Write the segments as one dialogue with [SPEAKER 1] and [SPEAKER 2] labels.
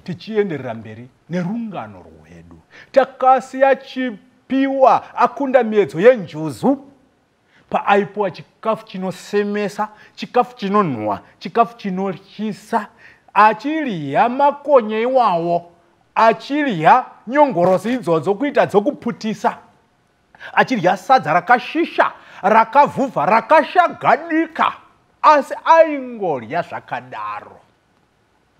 [SPEAKER 1] Tichienderera mberi nerungano rwedu, takasiya Chipiwa akunda miedzo yenjuzu paaipuwa chikafu chinosemesa, chikafu chinonhuwa, chikafu chinotyisa, achirya makonye iwawo, achirya nyongorosi idzodzo kuita dzokuputisa, achirya sadza rakashisha, rakavhuvha, rakashagadika, asi aingorya zvakadaro.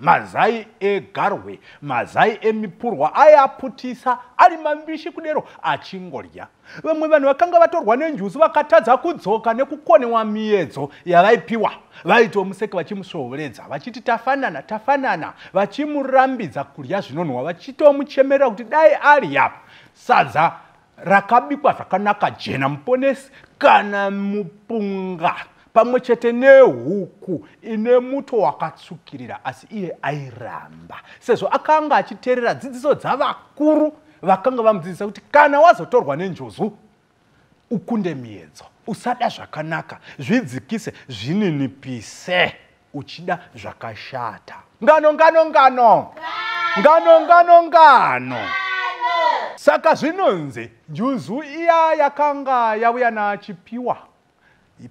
[SPEAKER 1] Mazai egarwe, mazai emipurwa aiaputisa ari mambishi kudero achingorya. Vamwe vanhu vakanga vatorwa nenjuzu vakatadza kudzoka nekukonewa miedzo yavaipiwa, vaitomuseka vachimusvovoredza vachiti tafanana, tafanana, vachimurambidza kudya zvinonhuwa, vachitomuchemerera kuti dai arya sadza rakabikwa zvakanaka jena muponesi kana mupunga pamwe chete nehuku ine muto wakatsvukirira. Asi iye airamba, sezvo akanga achiteerera dzidziso dzavakuru vakanga vamudzidzisa kuti kana wazotorwa nenjuzu ukunde miedzo, usada zvakanaka, zvidzikise, zvininipise uchida zvakashata. Ngano, ngano, ngano, ngano, ngano, ngano. Saka zvinonzi njuzu iya yakanga yauya naChipiwa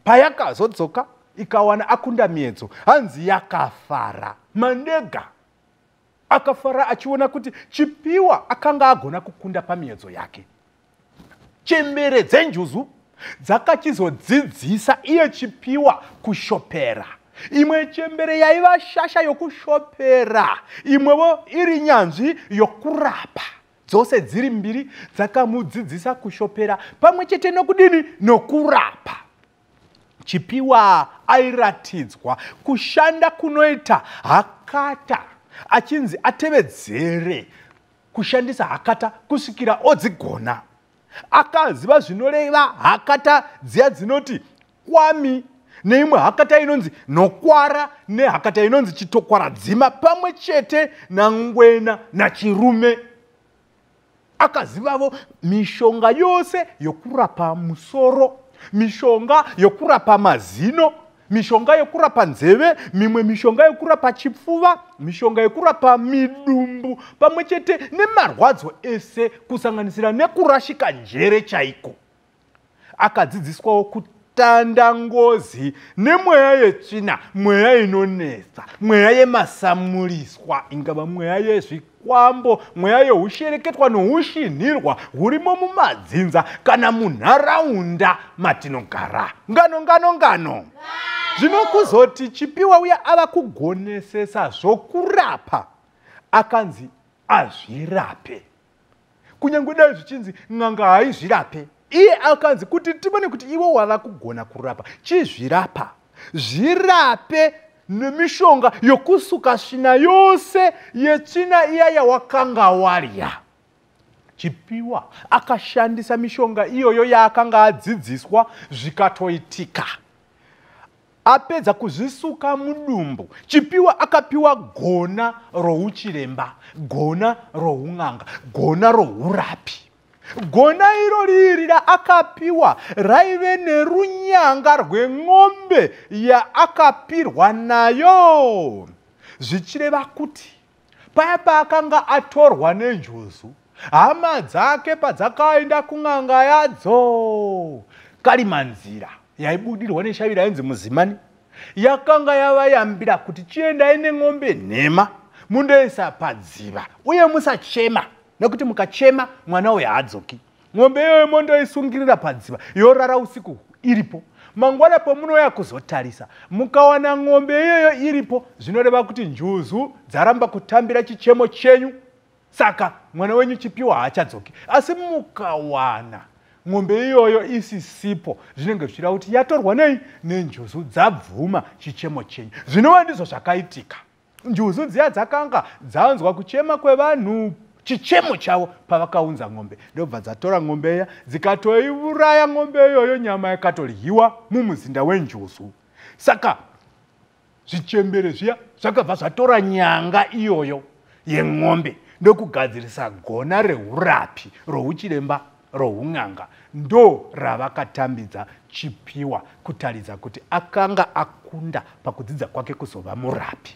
[SPEAKER 1] payakazodzoka ikawana akunda miedzo, hanzi yakafara. Mandega akafara achiona kuti Chipiwa akanga agona kukunda pamiedzo yake. Chembere dzenjuzu dzakachizodzidzisa iye Chipiwa kushopera. Imwe chembere yaiva shasha yokushopera, imwewo iri nyanzvi yokurapa. Dzose dziri mbiri dzakamudzidzisa kushopera pamwe chete nokudini, nokurapa. Chipiwa airatidzwa kushanda kunoita hakata, achinzi atevedzere kushandisa hakata kusvikira odzigona. Akaziva zvinoreva hakata dziya dzinoti kwami, neimwe hakata inonzi nokwara, nehakata inonzi chitokwaradzima, pamwe chete nangwena nachirume. Akazivavo mishonga yose yokurapa musoro, mishonga yokurapa mazino, mishonga yokurapa nzeve, mimwe mishonga yokurapa chipfuva, mishonga yokurapa midumbu, pamwe chete nemarwadzo ese, kusanganisira nekurashika njere chaiko. Akadzidziswawo kutanda ngozi nemweya yetsvina, mweya inonetsa, mweya yemasamuriswa, ingava mweya yezvikwambo, mweya yeushereketwa noushinhirwa hurimo mumadzinza kana munharaunda matinogara. Ngano, ngano, ngano. Zvino kuzoti Chipiwa uya ava kugonesesa zvokurapa, akanzi azvirape. Kunyange dai zvichinzi n'anga haizvirape, iye akanzi kuti tione kuti iwe wava kugona kurapa, chizvirapa, zvirape nemishonga yokusuka svina yose yetsvina iya yawakanga warya. Chipiwa akashandisa mishonga iyoyo yaakanga adzidziswa, zvikatoitika. Apedza kuzvisuka mudumbu, Chipiwa akapiwa gona rouchiremba, gona roun'anga, gona rourapi. Gona iro riri raakapiwa raive nerunyanga rwen'ombe yaakapirwa nayo, zvichireva kuti paya paakanga atorwa nenjuzu, hama dzake padzakaenda kun'anga yadzo Karimanzira yaibudirwa neshavi rainzi Muzimani, yakanga yavayambira kuti chiendai nen'ombe nhema mundoisa padziva, uye musachema, nekuti mukachema mwana uyu haadzoki. Ng'ombe iyoyo mondoisungirira padziva, yorara usiku iripo. Mangwana pamunouya kuzotarisa, mukawana ng'ombe iyoyo iripo, zvinoreva kuti njuzu dzaramba kutambira chichemo chenyu, saka mwana wenyu Chipiwa haachadzoki. Asi mukawana ng'ombe iyoyo isisipo, zvinenge zvichireva kuti yatorwa nei nenjuzu, dzabvuma chichemo chenyu. Zvinova ndizvo zvakaitika. Njuzu dziya dzakanga dzanzwa kuchema kwevanhu, chichemo chavo, pavakaunza ng'ombe, ndobva dzatora ng'ombe iya, dzikatoiuraya ng'ombe iyoyo, nyama ikatodyiwa mumuzinda wenjuzu. Saka zvichembere zviya zvakabva zvatora nyanga iyoyo yen'ombe ndokugadzirisa gona reurapi rouchiremba roun'anga, ndo ravakatambidza Chipiwa kutaridza kuti akanga akunda pakudzidza kwake kuzova murapi.